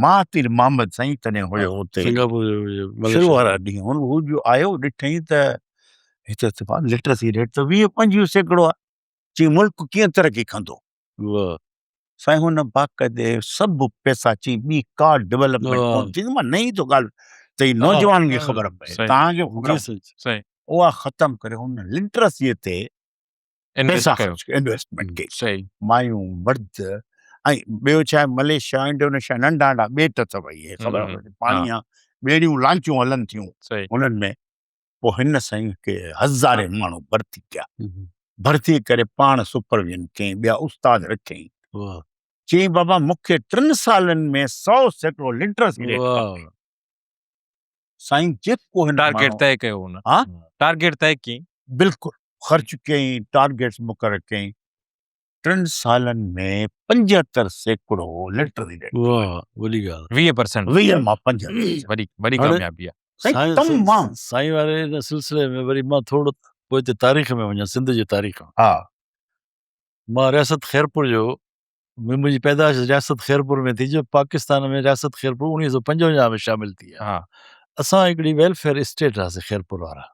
مهاتير محمد سائين تڏهن هيو اتي سنگاپور جو شروع وارا ڏينهن هن هو جو آيو ڏٺائين ته هتي ته لٽرسي ريٽ ته 20 25% آهي چي ملڪ ڪيئن ترقي ڪندو سائين هن باقاعدي سڀ پئسا چي ٻي ڪا ڊولپمينٽ ڪون ٿيندي مان نئين ٿو ڳالهه ته هي نوجوانن کي خبر پئي توهان کي خبر اها ختم ڪري هن لٽرسي تي پئسا خرچ ڪيا انويسٽمينٽ ڪئي صحيح مايون مرد ۽ ٻيو ڇا آهي ملائيشيا انڊونيشيا ننڍا ننڍا ٻيٽ اٿو اهي خبر پاڻي آ ٻيڙيون لانچون هلن ٿيون انهن ۾ پوء هن سائين کي هزارين ماڻهو ڀرتي ڪيا ڀرتي ڪري پاڻ سپرويزن ڪيائين ٻيا استاد رکيائين چيائين بابا مونکي ٽن سالن ۾ 100% لٽرسي ريٽ کپي سائين جيڪو هن ٽارگيٽ طئي ڪيو هن ها ٽارگيٽ طئي ڪيائين بلڪل خرچ ڪيائين ٽارگيٽس مقرر ڪيائين ٽن سالن ۾ 75% لٽرسي ريٽ واهه وڏي ڳالهه 20% 20 مان 75 وڏي وڏي ڪاميابي آهي سائين تمام سائين واري ان سلسلي ۾ وري مان ٿورو پوئتي تاريخ ۾ وڃان سنڌ جي تاريخ ها مان رياست خيرپور جو منهنجي پيدائش رياست خيرپور ۾ ٿي جو پاڪستان ۾ رياست خيرپور 1955 ۾ شامل ٿي آهي. اسان هڪڙي ويلفيئر اسٽيٽ هئاسين خيرپور وارا.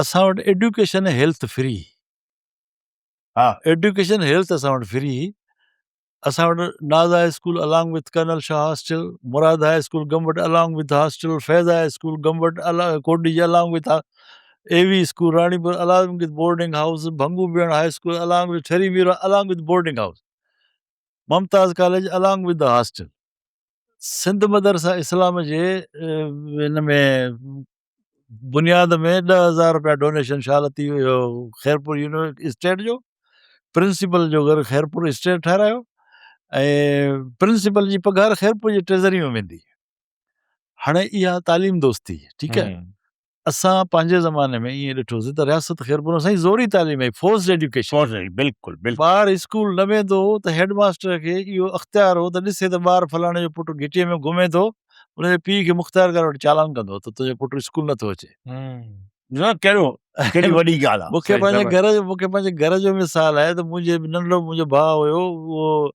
اسان وٽ ايڊيوڪيشن ۽ هيلٿ فري هئي. ها. ايڊيوڪيشن هيلٿ اسان وٽ فري هئي. اسان وٽ Naz high school along with colonel Shah hostel, Murad high school Gambat along with hostel, Faiz high school Gambat Kotdiji along with A V school Ranipur along with boarding house, Bhango Bihan high school along with Thari Mir along with boarding house, Mumtaz college along with the hostel, Sindh Madrasa Islam جي ان ۾ بنياد ۾ 10,000 رپيا donation Shah Latif Khairpur university state جو، principal جو گهر Khairpur state ٺهرايو. ۽ Principal جي پگهار خيرپور جي ٽريزري ۾ ويندي. هاڻي اها تعليم دوستي ٺيڪ آهي. اسان پنهنجي زماني ۾ ائين ڏٺوسين ته رياست خيرپور ۾ سائين زوري تعليم هئي، فورسڊ ايجوڪيشن. فورسڊ بلڪل بلڪل. ٻار اسڪول نه ويندو هو ته هيڊ ماستر کي اهو اختيار هو ته ڏسي ته ٻار فلاڻي جو پٽ گهٽيء ۾ گهمي ٿو، ان جي پيء کي مختيارڪار وٽ چالان ڪندو هو ته تنهنجو پٽ اسڪول نه ٿو اچي. ڏسو ڪهڙو ڪهڙي وڏي ڳالهه آهي. مون کي پنهنجي گهر جو مون کي پنهنجي گهر جو مثال آهي ته منهنجي ننڍڙو منهنجو ڀاء هيو اهو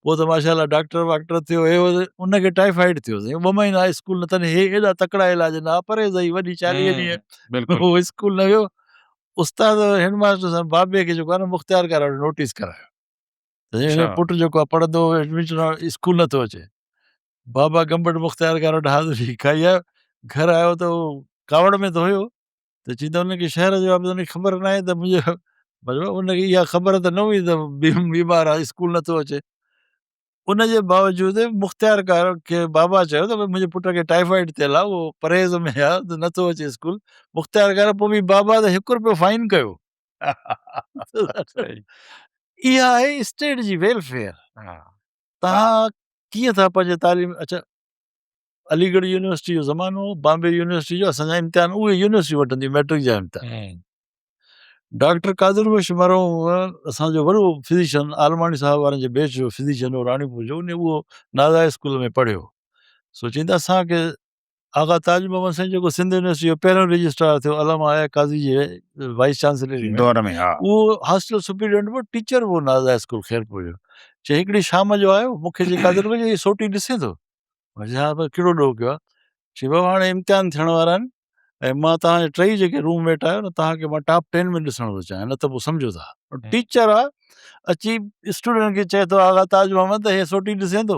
پوء ته ماشاء الله ڊاڪٽر واڪٽر ٿيو هي هو ان کي ٽائيفائيڊ ٿيو سائين ٻه مهينا اسڪول نه تڏهن هي ايڏا تڪڙا علاج نه ها پرهيز هئي وڏي 40 ڏينهن بلڪل هو اسڪول نه ويو استاد هيڊ ماستر صاحب بابي کي جيڪو آهي نه مختيار ڪار وٽ نوٽيس ڪرايو ته هن جو پٽ جيڪو آهي پڙهندو هو ايڊميشن اسڪول نٿو اچي بابا گمبٽ مختيار ڪار وٽ حاضري کائي آيو گهر آيو ته هو ڪاوڙ ۾ ته هيو ته چي ته ان کي شهر جو آهي ان کي خبر ناهي ته منهنجو مطلب ان کي اها خبر ته نه هئي ته بيمار آهي اسڪول نٿو اچي ان جي باوجود مختيار ڪار کي بابا چيو ته منهنجي پٽ کي ٽائيفائيڊ ٿيل آهي اهو پرهيز ۾ آهي ته نٿو اچي اسڪول مختيار ڪار پوء به بابا ته هڪ روپيو فائن ڪيو. اها آهي اسٽيٽ جي ويلفيئر. تهان ڪيئن ٿا پنهنجي تعليم اچا علي ڳڙهه يونيورسٽي جو زمانو هو، بامبي يونيورسٽي جو اسان جا امتحان اهي يونيورسٽيون وٺنديون مئٽرڪ جا امتحان. ڊاڪٽر قادر بخش مرحوم اسان جو وڏو فزيشن عالماڻي صاحب وارن جي بيچ جو فزيشن هو راڻيپور جو ان اهو نازا اسڪول ۾ پڙهيو سو چئين ته اسان کي آغا تاج محمد سائين جيڪو سنڌ يونيورسٽي جو پهريون رجسٽرار ٿيو علامه آء آء قاضي جي وائيس چانسلري ۾ دور ۾ ها اهو هاسٽل سپريڊنٽ به ٽيچر به هو نازا اسڪول خيرپور جو چي هڪڙي شام جو آيو مون کي چي قادر بخش هي سوٽي ڏسين ٿو مان چيو ها بس ڪهڙو ڏوهه ڪيو آهي؟ چي بابا هاڻي امتحان ٿيڻ وارا آهن ۽ مان توهان جا ٽئي جيڪي روم ميٽ آهيو نه توهان کي مان ٽاپ ٽين ۾ ڏسڻ ٿو چاهيان نه ته پوء سمجهو ٿا. ٽيچر آ اچي اسٽوڊنٽ کي چئي ٿو آغا تاج محمد ته هي سوٽي ڏسين ٿو؟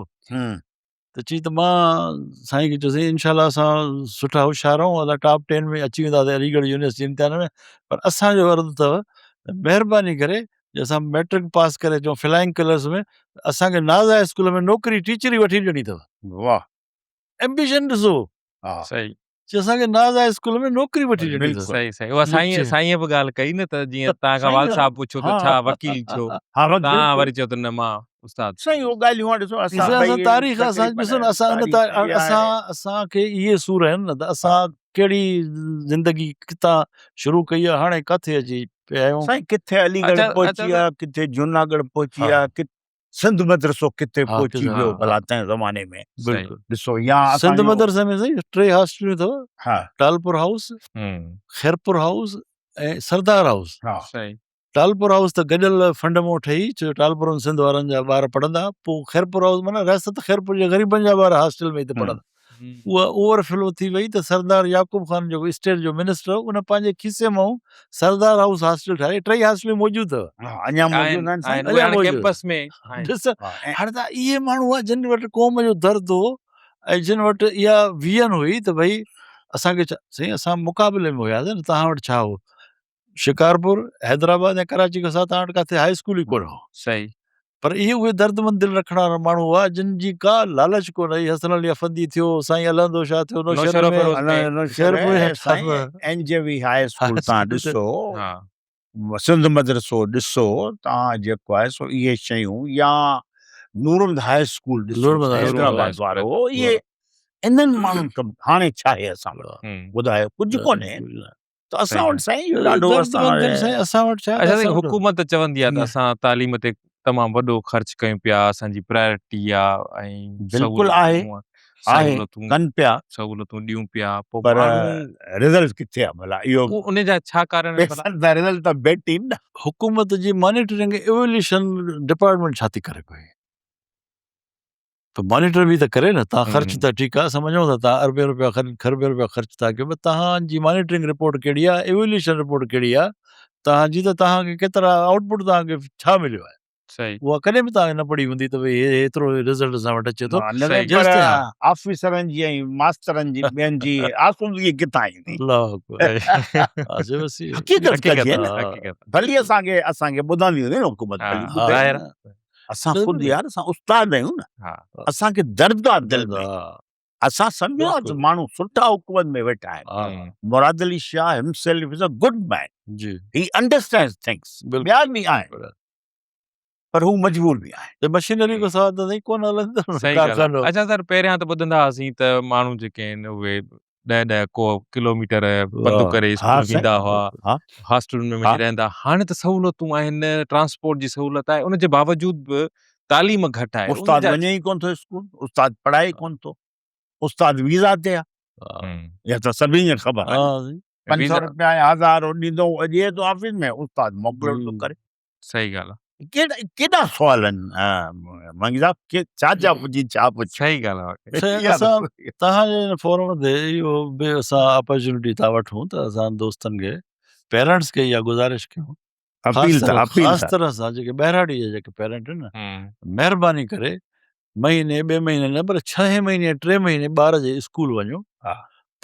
ته چي ته مان سائين کي چيو سائين انشاء الله اسان سٺا هوشيار آهيون الله ٽاپ ٽين ۾ اچي وينداسين علي ڳڙهه يونيورسٽي امتحان ۾ پر اسان جو عرض اٿو ته مهرباني ڪري جي اسان مئٽرڪ پاس ڪري اچون فلائنگ ڪلرس ۾ ته اسان کي ناز هاء اسڪول ۾ نوڪري ٽيچري وٺي ڏيڻي اٿو. واھ. ايمبيشن ڏسو. ها. صحيح. چي اسان کي ناز هاء اسڪول ۾ نوڪري وٺي ڏيڻي اٿو. صحيح صحيح اها سائين سائين به ڳالهه ڪئي نه ته جيئن توهان کان والد صاحب پڇيو ته ڇا وڪيل ٿيو توهان وري چيو ته نه مان استاد. سائين اهو ڳالهيون ڏسو اسان اسان تاريخ اسان ڏسو نه اسان ان اسان اسان کي اهي سور آهن نه ته اسان ڪهڙي زندگي ڪٿان شروع ڪئي آهي هاڻي ڪاٿي اچي پيا آهيون. سائين ڪٿي علي ڳڙهه پهچي ويا ڪٿي جوناڳڙهه پهچي ويا سنڌ مدرسو ڪٿي پهچي ويو ڀلا تنهن زماني ۾ بلڪل ڏسو يا سنڌ مدرسي ۾ سائين ٽي هاسٽلون اٿو Talpur house Khairpur house ۽ Sardar house. صحيح. ٽالپر هائوس ته گڏيل فنڊ مان ٺهي ڇو جو ٽالپرن سنڌ وارن جا ٻار پڙهندا پوء خيرپور هائوس معنيٰ رياست خيرپور جي غريبن جا ٻار هاسٽل ۾ هتي پڙهندا اها اوور فلو ٿي وئي ته سردار يعقوب خان جيڪو اسٽيٽ جو منسٽر هو ان پنهنجي کيسي مان سردار هائوس هاسٽل ٺاهي ٽئي هاسٽلون موجود اٿو اڃا موجود آهن سائين اڃا ڪيمپس ۾ ڏس هاڻي ته اهي ماڻهو هئا جن وٽ قوم جو درد هو ۽ جن وٽ اها ويزن هئي ته ڀئي اسان کي سائين اسان مقابلي ۾ هياسين نه توهان وٽ ڇا هو شڪارپور، حيدرآباد ۽ ڪراچي کان سواء توهان وٽ ڪاٿي هاء اسڪول ئي ڪونه هو. صحيح. پر اهي اهي دردمند دل رکڻ وارا ماڻهو هئا جن جي ڪا لالچ ڪونه هئي. حسن علي افندي ٿيو، سائين الهندو شاهه ٿيو، نوشهرو ۾ خيرپور سائين N J V high school تان ڏسو، سنڌ مدرسو ڏسو، تان جيڪو آهي سو اهي شيون يا نورمحمد هاء اسڪول ڏسو حيدرآباد وارو اهي انهن ماڻهن ڪم هاڻي ڇا آهي اسان وٽ ٻڌايو ڪجهه ڪونهي. ته اسان وٽ سائين اهو ڏاڍو سائين اسان وٽ ڇا اچا سائين حڪومت چوندي آ ته اسان تعليم تي تمام وڏو خرچ ڪيون پيا اسان جي پرائرٽي آ ۽ بلڪل آهي آهي ڪن پيا سهولتون ڏيون پيا پوء پر رزلٽ ڪٿي آ ڀلا اهو ان جا ڇا ڪارڻ آهن ڀلا پيسن رزلٽ ته بيٽين نه حڪومت جي مانيٽرنگ ايويليشن ڊپارٽمينٽ ڇا ٿي ڪري پئي ته مانيٽر به ته ڪري نه تان خرچ ته ٺيڪ آ اسان مڃون ٿا تان اربين روپيا کربين روپيا خرچ ٿا ڪيو پر تهان جي مانيٽرنگ رپورٽ ڪهڙي آ ايويليوشن رپورٽ ڪهڙي آ تهان جي ته تهان کي ڪيترا آئوٽ پٽ تهان کي ڇا مليو آهي صحيح اها ڪڏهن به تهان کي نه پڙهي هوندي ته ڀئي هي ايترو رزلٽ اسان وٽ اچي ٿو پر آفيسرن جي ۽ ماسترن جي ٻين جي آسودگي ڪٿان ايندي الله اڪبر حقيقت ڪجي نه ڀلي اسان کي اسان کي ٻڌندي هوندي نه حڪومت ڀلي ٻڌائي اسان خود يار اسان استاد آهيون نه اسان کي درد آ دل ۾ اسان سمجهون ٿا ته ماڻهو سٺا حڪومت ۾ ويٺا آهن Murad Ali Shah himself is a good man جي هي انڊرسٽينڊز ٿنگس ٻيا به آهن پر هو مجبور به آهن. ته مشينري کان سواء ته سائين ڪونه هلندو نه صحيح ڳالهه آهي. ڪارخانو. اڇا سر پهريان ته ٻڌندا هئاسين ته ماڻهو جيڪي آهن اهي ڏهه ڏهه ڪو ڪلوميٽر پنڌ ڪري اسڪول ويندا هئا هاسٽلن ۾ وڃي رهندا هاڻي ته سهولتون آهن ٽرانسپورٽ جي سهولت آهي ان جي باوجود به تعليم گهٽ آهي استاد وڃي ئي ڪونه ٿو اسڪول استاد پڙهائي ئي ڪونه ٿو استاد ويزا تي آهي اها ته سڀني کي خبر آهي 500 روپيا يا هزار ڏيندو اچي ٿو آفيس ۾ استاد موڪليو ٿو ڪري صحيح ڳالهه آ. ڪيڏا ڪيڏا سوال آهن مانگي صاحب ڪي ڇا ڇا پڇي ڇا پڇ. صحيح ڳالهه آ واقعي. سائين اسان توهان جي هن فورم تي اهو به اسان اپرچونٽي ٿا وٺون ته اسان دوستن کي پيرنٽس کي اها گذارش ڪيون اپيل ٿا اپيل خاص طرح سان جيڪي ٻهراڙي جا جيڪي پيرنٽ آهن نه مهرباني ڪري مهيني ٻئي مهيني نه پر ڇهين مهيني يا ٽي مهيني ٻار جي اسڪول وڃو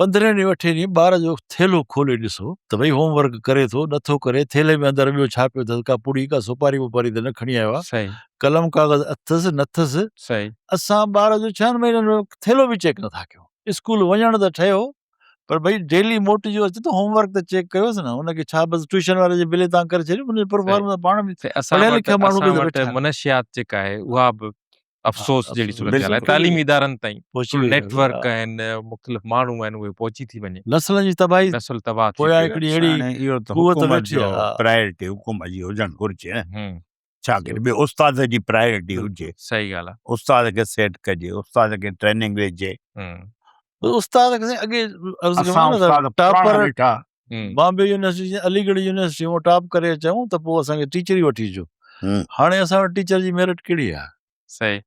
پندرهين ڏينهن اٺين ڏينهن ٻار جو ٿيلهو کولي ڏسو ته ڀئي هوم ورڪ ڪري ٿو نٿو ڪري ٿيلهي ۾ اندر ٻيو ڇا پيو اٿس ڪا پڙي ڪا سوپاري ووپاري ته نه کڻي آيو آهي قلم ڪاغذ اٿس نٿس اسان ٻار جو ڇهن مهينن ۾ ٿيلهو به چيڪ نٿا ڪيون اسڪول وڃڻ ته ٺهيو پر ڀئي ڊيلي موٽجي اچي ته هوم ورڪ ته چيڪ ڪيوس نه ان کي ڇا بس ٽيوشن واري جي بلي تان ڪري ڇڏيو ان جو پرفارمنس پاڻ به پڙهيل لکيل ماڻهو به وٽ منشيات جيڪا آهي اها به افسوس جهڙي صورتحال آهي تعليمي ادارن تائين نيٽ ورڪ آهن مختلف ماڻهو آهن اهي پهچي ٿي وڃي نسلن جي تباهي نسل تباهه ٿي پويان هڪڙي اهڙي اهو ته حڪومت جو پرائرٽي حڪومت جي هجڻ گهرجي نه ڇا ڪري ٻيو استاد جي پرائرٽي هجي صحيح ڳالهه آ استاد کي سيٽ ڪجي استاد کي ٽريننگ ڏجي استاد کي سائين اڳي عرض ڪيو نه ٽاپر بامبي يونيورسٽي علي ڳڙهه يونيورسٽي مون ٽاپ ڪري اچون ته پوء اسان کي ٽيچر ئي وٺي اچو هاڻي اسان وٽ ٽيچر جي ميرٽ ڪهڙي آ صحيح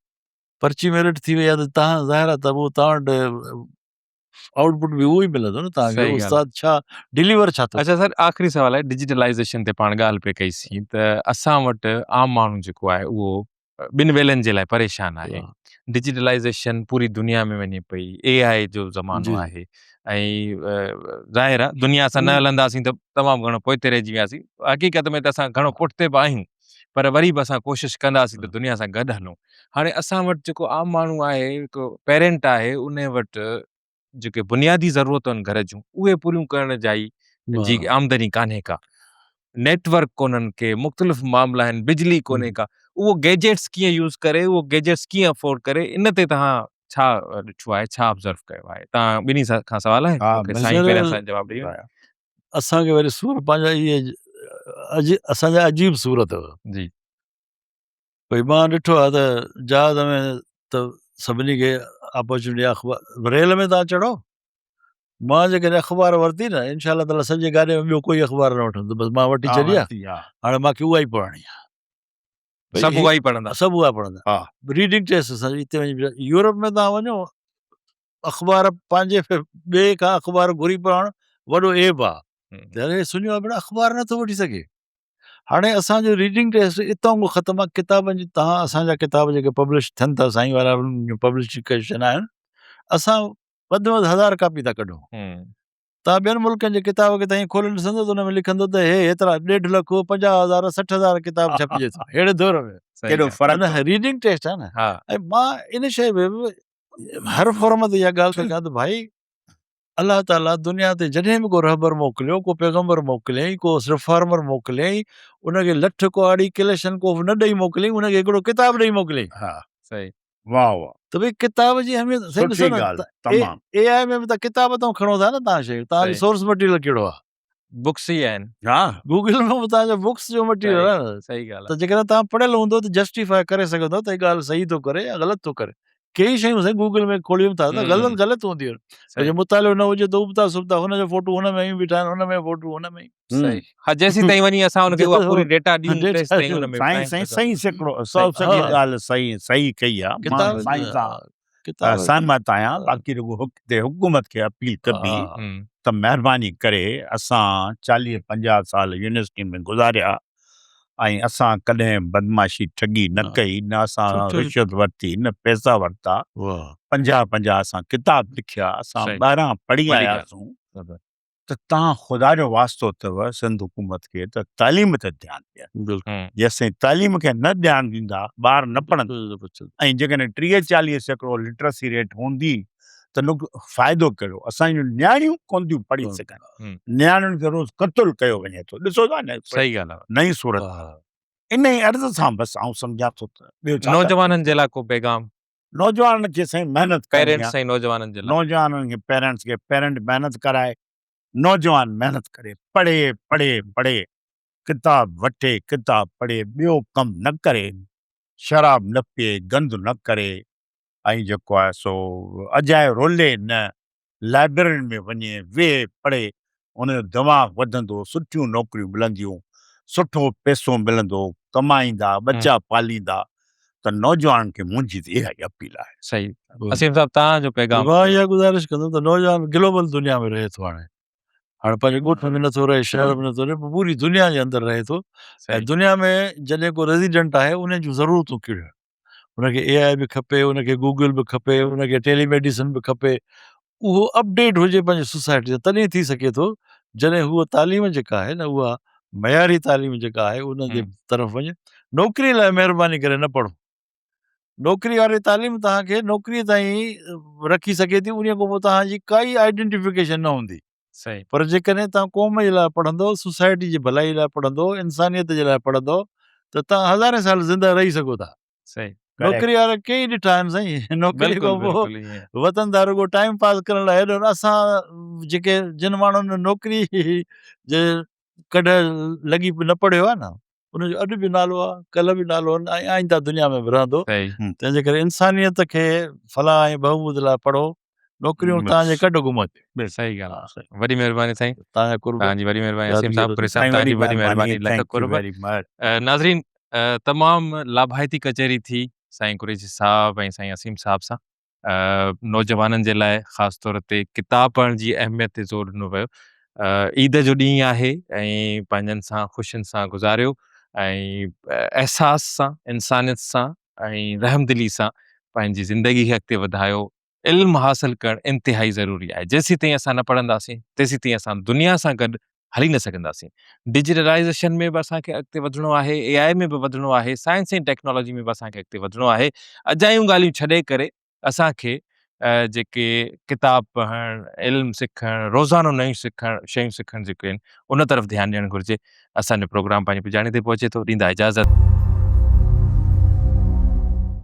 پرچي ميرٽ ٿي وئي آ ته تهان ظاهر آ ته پوء تهان وٽ آئوٽ پٽ به اهو ئي ملندو نه توهان کي استاد ڇا ڊليور ڇا ٿو اچا سر آخري سوال آهي ڊجيٽلائيزيشن تي پاڻ ڳالهه پئي ڪئي سين ته اسان وٽ عام ماڻهو جيڪو آهي اهو ٻن ويلن جي لاء پريشان آهي ڊجيٽلائيزيشن پوري دنيا ۾ وڃي پئي اي آء جو زمانو آهي ۽ ظاهر آهي دنيا سان نه هلنداسين ته تمام گهڻو پوئتي رهجي وياسين حقيقت ۾ ته اسان گهڻو پٺتي به آهيون پر وري به اسان ڪوشش ڪنداسين ته دنيا سان گڏ هلون. هاڻي اسان وٽ جيڪو عام ماڻهو آهي، هڪ پيرنٽ آهي، ان وٽ جيڪي بنيادي ضرورتون آهن گهر جون، اهي پوريون ڪرڻ جا ئي جي آمدني ڪانهي ڪا. نيٽ ورڪ ڪونهن ڪي، مختلف معاملا آهن، بجلي ڪونهي ڪا، اهو گيجيٽس ڪيئن يوز ڪري، اهو گيجيٽس ڪيئن افورڊ ڪري، ان تي توهان ڇا ڏٺو آهي، ڇا آبزرو ڪيو آهي؟ توهان ٻنهي کان سوال آهي، مون کي سائين پهريان سائين جواب ڏئي وڃو. اسان کي وري سور پنهنجا اهي اسان جا عجيب سور اٿو. جي. ڀئي مان ڏٺو آهي ته جهاز ۾ ته سڀني کي اپرچونٽي اخبار ريل ۾ تان چڙهو مان جيڪڏهن اخبار ورتي نه انشاء الله تعالي سڄي گاڏي ۾ ٻيو ڪوئي اخبار نه وٺندو بس مان وٺي ڇڏي آهي هاڻي مان کي اها ئي پڙهڻي آهي. سڀ اها ئي پڙهندا. سڀ اها پڙهندا. ريڊنگ ٽيسٽ اسان جي هتي وڃي يورپ ۾ تان وڃو اخبار پنهنجي ٻئي کان اخبار گهري پڙهڻ وڏو عيب آ ته سڃو آ ڀيڻ اخبار نٿو وٺي سگهي هاڻي اسان جو ريڊنگ ٽيسٽ اتان کان ختم آ ڪتابن جي تهان اسان جا ڪتاب جيڪي پبلش ٿين ٿا سائين وارا پبلشيڪيشن آهن اسان وڌ ۾ وڌ هزار ڪاپي ٿا ڪڍون تان ٻين ملڪن جي ڪتاب کي تائين کولي ڏسندو ته ان ۾ لکندو ته هي هيترا ڏيڍ لک 50 هزار 60 هزار ڪتاب ڇپجي ٿو ههڙي دور ۾ ڪيڏو فرق ريڊنگ ٽيسٽ آ نه ۽ مان ان شيء ۾ هر فورم تي اها ڳالهه ٿو ڪيان ته ڀائي الله تعاليٰ دنيا تي جڏهن به ڪو رهبر موڪليو ڪو پيغمبر موڪليائين ڪو رفارمر موڪليائين ان کي لٺ ڪهاڙي ڪليشن ڪوف نه ڏئي موڪليائين ان کي هڪڙو ڪتاب ڏئي موڪليائين. ها صحيح واهه واهه. ته ڀئي ڪتاب جي اهميت سٺي ڳالهه تمام. اي آء ۾ به ته ڪتاب تان کڻو ٿا نه تان شيء تان جو سورس مٽيريل ڪهڙو آهي. بڪس ئي آهن. ها. گوگل ۾ به توهان جو بڪس جو مٽيريل آهي نه. صحيح ڳالهه آهي. ته جيڪڏهن توهان پڙهيل هوندو ته جسٽيفاء ڪري سگهندو ته هي ڳالهه صحيح ٿو ڪري يا غلط ٿو ڪري. ڪيئي شيون سائين گوگل ۾ کوليون ٿا ته غلط غلط هونديون آهن. جي مطالعو نه هجي ته ابتا سبتا هن جو فوٽو هن ۾ ائين بيٺا آهن هن ۾ فوٽو هن ۾. صحيح. ها جيسين تائين وڃي اسان ان کي اها پوري ڊيٽا ڏيون تيسين تائين ان ۾ سائين سائين صحيح سيڪڙو 100% ڳالهه صحيح صحيح ڪئي آهي مان سائين سان سهمت آهيان باقي رڳو هتي حڪومت کي اپيل ڪبي ته مهرباني ڪري اسان چاليهه پنجاهه سال يونيورسٽي ۾ گذاريا ۽ اسان ڪڏهن بدمعاشي ٺڳي نه ڪئي نه اسان رشوت ورتي نه پئسا ورتا پنجاهه پنجاهه اسان ڪتاب لکيا اسان ٻاهران پڙهي آياسون ته توهان خدا جو واسطو اٿو سنڌ حڪومت کي ته تعليم تي ڌيان ڏين. جيستائين تعليم کي نه ڌيان ڏيندا ٻار نه پڙهندا ۽ جيڪڏهن 30 40% لٽرسي ريٽ هوندي ته فائدو ڪهڙو اسان جون نياڻيون ڪونه ٿيون پڙهي سگهن نياڻين کي روز قتل ڪيو وڃي ٿو ڏسو ٿا نه صحيح ڳالهه نئين صورت انهي عرض سان بس آئون سمجهان ٿو ته ٻيو ڇا. نوجوانن جي لاء ڪو پيغام؟ نوجوانن کي سائين محنت ڪرڻي آ. پيرنٽس ۽ نوجوانن جي لاء. نوجوانن کي پيرنٽس کي پيرنٽ محنت ڪرائي نوجوان محنت ڪري پڙهي پڙهي پڙهي ڪتاب وٺي ڪتاب پڙهي ٻيو ڪم نه ڪري شراب نه پيئي گند نه ڪري ۽ جيڪو آهي سو اجايو رولي نه لائبريرين ۾ وڃي ويهي پڙهي ان جو دماغ وڌندو سٺيون نوڪريون ملنديون سٺو پئسو ملندو ڪمائيندا ٻچا پاليندا ته نوجوانن کي منهنجي ته اها ئي اپيل آهي. صحيح اسيم صاحب توهان جو پيغام. مان اها گذارش ڪندم ته نوجوان گلوبل دنيا ۾ رهي ٿو هاڻي هاڻي پنهنجي ڳوٺ ۾ نٿو رهي شهر ۾ نٿو رهي پر پوري دنيا جي اندر رهي ٿو ۽ دنيا ۾ جڏهن ڪو ريزيڊنٽ آهي ان جون ضرورتون ڪهڙيون آهن ان کي اي آء به کپي ان کي گوگل به کپي ان کي ٽيلي ميڊيسن به کپي اهو اپڊيٽ هجي پنهنجي سوسائٽي سان تڏهن ٿي سگهي ٿو جڏهن هو تعليم جيڪا آهي نه اها معياري تعليم جيڪا آهي ان جي طرف وڃي نوڪري لاء مهرباني ڪري نه پڙهو نوڪري واري تعليم توهان کي نوڪري تائين رکي سگهي ٿي ان کان پوء توهان جي ڪائي آئيڊينٽيفڪيشن نه هوندي صحيح. پر جيڪڏهن توهان قوم جي لاء پڙهندؤ، سوسائٽي جي ڀلائي لاء پڙهندؤ، انسانيت جي لاء پڙهندؤ ته توهان هزارين سال زنده رهي سگهو ٿا. صحيح. نوڪري وارا ڪيئي ڏٺا آهن سائين نوڪري کان پوء وطن ٿا رڳو ٽائيم پاس ڪرڻ لاء هيڏو اسان جيڪي جن ماڻهن نوڪري جي ڪڍ لڳي نه پڙهيو آهي نه ان جو اڄ به نالو آهي ڪلهه به نالو آهي ۽ آئنده دنيا ۾ به رهندو تنهن جي ڪري انسانيت کي فلاح ۽ بهبود لاء پڙهو نوڪريون تان جي ڪڍ گم ٿيون. صحيح ڳالهه آهي وڏي مهرباني سائين تان جا قرب تان جي وڏي مهرباني اسيم صاحب قريشي صاحب تان جي وڏي مهرباني لک قرب ناظرين تمام لاڀائتي ڪچهري ٿي سائين قريشي صاحب ۽ سائين اسيم صاحب سان نوجوانن جي لاء خاص طور تي ڪتاب پڙهڻ جي اهميت تي زور ڏنو ويو. عيد جو ڏينهن آهي ۽ پنهنجن سان خوشين سان گذاريو ۽ احساس سان انسانيت سان ۽ رحمدلي سان پنهنجي زندگي کي اڳتي وڌايو. علم حاصل ڪرڻ انتهائي ضروري آهي. جيسيتائين اسان نه پڙهنداسين تيسيتائين اسان دنيا سان گڏ هلي نه سگهنداسين. ڊجيٽلائيزيشن ۾ به اسان کي اڳتي وڌڻو آهي، اي آء ۾ به وڌڻو آهي، سائنس ۽ ٽيڪنالاجي ۾ به اسان کي اڳتي وڌڻو آهي. اجايون ڳالهيون ڇڏي ڪري اسان کي جيڪي ڪتاب پڙهڻ، علم سکڻ، روزانو نيون سکڻ شيون سکڻ جيڪي آهن ان طرف ڌيان ڏيڻ گهرجي. اسان جو پروگرام پنهنجي پڄاڻي تي پهچي ٿو. ڏيندا اجازت.